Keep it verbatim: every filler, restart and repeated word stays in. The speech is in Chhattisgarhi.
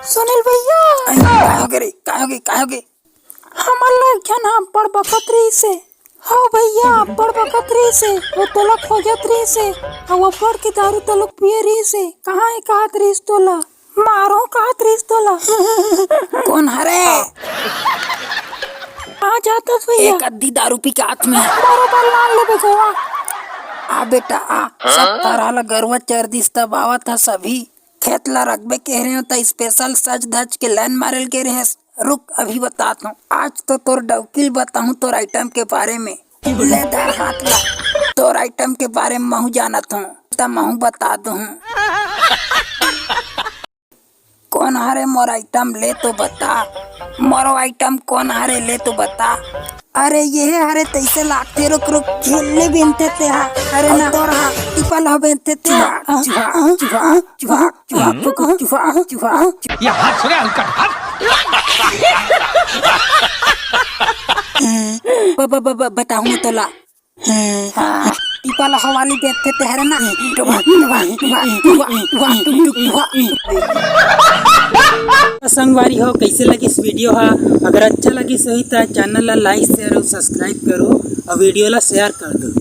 सुनील भैया, का हो गे रे? का हो गे? का हो गे? हमर ला एक झन ह अब्बड़ बकत रहिस हे। हव भैया, अब्बड़ बकत रहिस हे। वो तोला खोजत रहिस हे। अउ अब्बड़ के दारू तलुक पिए रहिस हे। कहाँ हे कहत रहिस तोला? मारो कहत रहिस तोला। कोन हरे? आ जात हस भैया। एक अद्धी दारू पी के हाथ में। बरोबर लान लेबे गोवा। आ बेटा आ, सब तरह ला गरुआ चर दिस तब आवत हस अभी। खेत ला रखबे कहे रहेंव त special सज धज के line मारे ल गे रहेस। रुक अभी बतात हूँ, आज तो तोर डौकी ल बताहूँ तोर item के बारे में। ले धर हाथ ला, तोर item के बारे में महूँ जानत हूँ, त महूँ बता दूँ। कोन हरे मोर item ले तो बता, मोरो item कोन हरे ले तो बता। अरे ये हरे तैसे लागथे, रुक रुक, झिल्ली बिनथे ते हा। अरे ना तोर हा टिपल हो बिनथे ते हा। चुहा, चुहा, चुहा, चुहा, चुहा, चुहा, चुहा, चुहा। ये हाथ छोड़े हल्का हाथ। ब- ब- ब- ब- बताहूँ मैं तोला। हाँ, टिपल हवाली बेचथे ते हरे ना। टुवा, टुवा, टुवा, टुवा, टुवा, टुक, टुक, टुवा। संगवारी हो, कैसे लगिस video हा? अगर अच्छा लगिस होही त channel ला like, share अउ subscribe करो अउ video ला share कर दो।